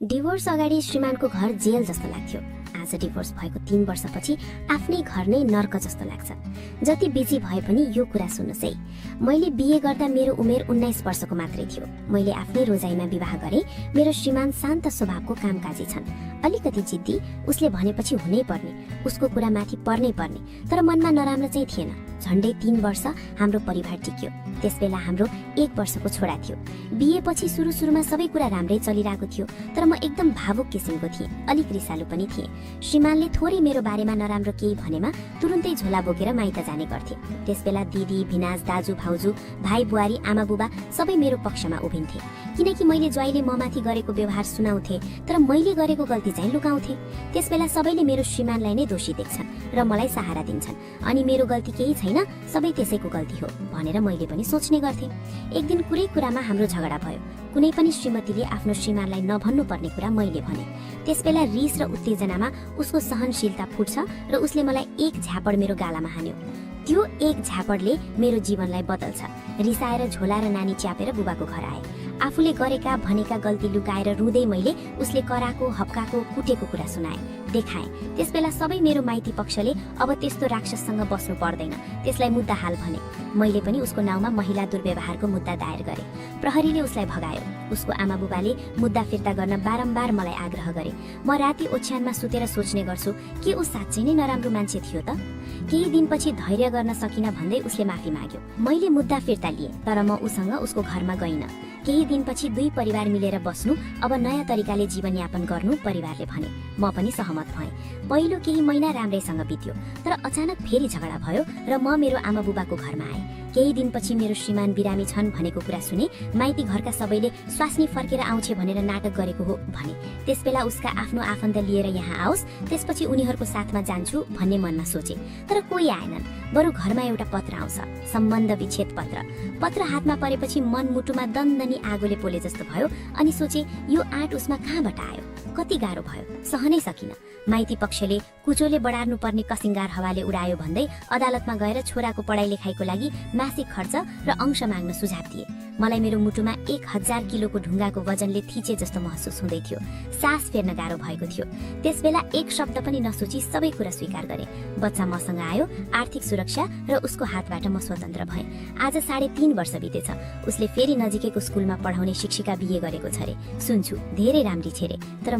Divorce अगाडि श्रीमानको घर जेल जस्तो लाग्थ्यो। आज डिभोर्स भएको 3 वर्षपछि आफ्नै घर नै नर्क जस्तो लाग्छ। जति बिजी भए पनि यो कुरा सुन्नुहोस् है, मैले बिए गर्दा मेरो उमेर 19 वर्षको मात्रै थियो। मैले आफ्नै रोजाइमा विवाह गरेँ। मेरो श्रीमान शान्त स्वभावको कामकाजी छन्, अलिकति जिद्दी, उसले भनेपछि हुनै पर्ने, उसको कुरा माथि पर्नै पर्ने, तर मनमा नराम्रो चाहिँ थिएन। झन्डै 3 वर्ष हाम्रो परिवार टिक्यो। त्यसबेला हाम्रो 1 वर्षको छोरा थियो। बिए पछि सुरुमा सबै कुरा राम्रै चलिरहेको थियो, तर म एकदम भावुक किसिमको थिएँ, अलिक रिसालु पनि थिएँ। श्रीमानले थोरै मेरो बारेमा नराम्रो केही भनेमा तुरुन्तै झोला बोकेर माइत जाने गर्थे। त्यसबेला दिदी, भिनाज, दाजु, भाउजू, भाइ, बुहारी, आमा, बुबा सबै मेरो पक्षमा उभिन्थे, किनकि मैले ज्वाइँले ममाथि गरेको व्यवहार सुनाउँथे, तर मैले गरेको गल्ती चाहिँ लुकाउँथे। त्यसबेला सबैले मेरो श्रीमानलाई नै दोषी देख्छन् र मलाई सहारा दिन्छन्, अनि मेरो गल्ती केही छैन, सबै त्यसैको गल्ती हो भनेर मैले पनि सोच्ने गर्थे। एक दिन कुनै कुरामा हाम्रो झगडा भयो। कुनै पनि श्रीमतीले आफ्नो श्रीमानलाई नभन्नु पर्ने कुरा मैले भने। त्यसबेला रिस र उत्तेजनामा उसको सहनशीलता फुट्छ र उसले मलाई एक झापड मेरो गालामा हान्यो। त्यो एक झापडले मेरो जीवनलाई बदल्छ। रिसाएर झोला र नानी च्यापेर बुबाको घर आए। आफूले गरेका भनेका गल्ती लुकाएर रुँदै मैले उसले कराको, हप्काको, कुटेको कुरा सुनाएँ, देखाएँ। त्यसबेला सबै मेरो माइती पक्षले अब त्यस्तो राक्षससँग बस्नु पर्दैन, त्यसलाई मुद्दा हाल भने। मैले पनि उसको नाउँमा महिला दुर्व्यवहारको मुद्दा दायर गरेँ। प्रहरीले उसलाई भगायो। उसको आमा बुबाले मुद्दा फिर्ता गर्न बारम्बार मलाई आग्रह गरे। म राति ओछ्यानमा सुतेर सोच्ने गर्छु कि ऊ साँच्चै नै नराम्रो मान्छे थियो त। केही दिनपछि धैर्य गर्न सकिन भन्दै उसले माफी माग्यो। मैले मुद्दा फिर्ता लिएँ, तर म उसँग उसको घरमा गइनँ। केही दिनपछि दुई परिवार मिलेर बस्नु, अब नयाँ तरिकाले जीवनयापन गर्नु परिवारले भने। म पनि सहमत भएँ। पहिलो केही महिना राम्रैसँग बित्यो, तर अचानक फेरि झगडा भयो र म मेरो आमा बुबाको घरमा आएँ। केही दिनपछि मेरो श्रीमान बिरामी छन् भनेको कुरा सुने। माइती घरका सबैले स्वास्नी फर्केर आउँछ भनेर नाटक गरेको हो भने। त्यसबेला उसका आफ्नो आफन्त लिएर यहाँ आओस्, त्यसपछि उनीहरूको साथमा जान्छु भन्ने मनमा सोचे, तर कोही आएनन्। बरु घरमा एउटा पत्र आउँछ, सम्बन्ध विच्छेद पत्र। पत्र हातमा परेपछि मन मुटुमा दन्दनी आगोले पोले जस्तो भयो, अनि सोचे यो आँट उसमा कहाँबाट आयो, कति गाह्रो भयो, सहनै सकिन। माइती पक्षले कुचोले बढार्नु पर्ने कसिङ्गार हावाले उडायो भन्दै अदालतमा गएर छोराको पढाइ लेखाइको लागि मासिक खर्च र अंश माग्न सुझाव दिए। मलाई मेरो मुटुमा 1000 किलोको ढुङ्गाको वजनले थिचे जस्तो महसुस हुँदै थियो। सास फेर्न गाह्रो भएको थियो। त्यसबेला एक शब्द पनि नसोची सबै कुरा स्वीकार गरे। बच्चा मसँग आयो, आर्थिक सुरक्षा र उसको हातबाट म स्वतन्त्र भएँ। आज 3.5 वर्ष बितेछ। उसले फेरि नजिकैको स्कुलमा पढाउने शिक्षिका बिहे गरेको छ रे। सुन्छु धेरै राम्री छे रे, तर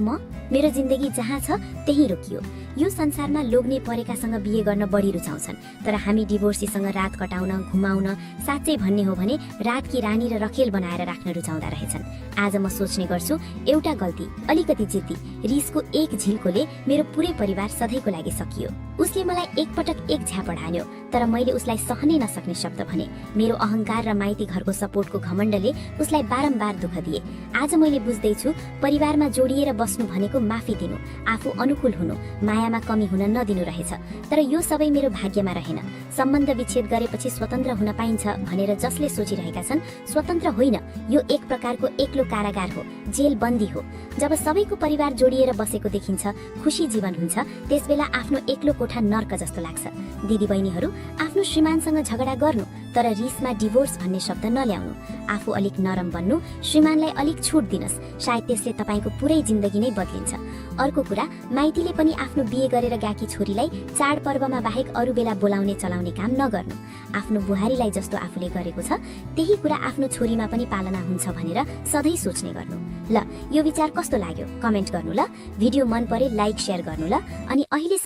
मेरो जिन्दगी जहाँ छ त्यही रोकियो। यो संसारमा लोग्ने परेकासँग बिहे गर्न बढी रुचाउँछन्, तर हामी डिभोर्सीसँग रात कटाउन, घुमाउन, साँच्चै भन्ने हो भने रातकी रानी र रखेल बनाएर राख्न रुचाउँदा रहेछन्। आज म सोच्ने गर्छु, एउटा गल्ती, अलिकति जिद्दी, रिसको एक झिल्कोले मेरो पुरै परिवार सधैँको लागि सकियो। उसले मलाई एकपटक एक झापड हान्यो, तर मैले उसलाई सहनै नसक्ने शब्द भने। मेरो अहंकार र माइती घरको सपोर्टको घमण्डले उसलाई बारम्बार दुःख दिए। आज मैले बुझ्दैछु, परिवारमा जोडिएर बस्नु भनेको माफी दिनु, आफू अनुकूल हुनु, मायामा कमी हुन नदिनु रहेछ। तर यो सबै मेरो भाग्यमा रहेन। सम्बन्ध विच्छेद गरेपछि स्वतन्त्र हुन पाइन्छ भनेर जसले सोचिरहेका छन्, स्वतन्त्र होइन, यो एक प्रकारको एक्लो कारागार हो, जेल बन्दी हो। जब सबैको परिवार जोडिएर बसेको देखिन्छ, खुशी जीवन हुन्छ, त्यसबेला आफ्नो एक्लो कोठा नर्क जस्तो लाग्छ। दिदी बहिनीहरू, आफ्नो श्रीमानसँग झगडा गर्नु, तर रिसमा डिभोर्स भन्ने शब्द नल्याउनु। आफू अलिक नरम बन्नु, श्रीमानलाई अलिक छुट दिनुस्, सायद त्यसले तपाईको पुरै जिन्दगी नै बदलिन्छ। अर्को कुरा, माइतीले पनि आफ्नो बिहे गरेर गएकी छोरीलाई चाडपर्वमा बाहेक अरू बेला बोलाउने चलाउने काम नगर्नु। आफ्नो बुहारीलाई जस्तो आफूले गरेको छ, त्यही कुरा आफ्नो छोरीमा पनि पालना हुन्छ भनेर सधैँ सोच्ने गर्नु। ल, यो विचार कस्तो लाग्यो कमेन्ट गर्नु ल। भिडियो मन परे लाइक शेयर गर्नु ल। अनि अहिले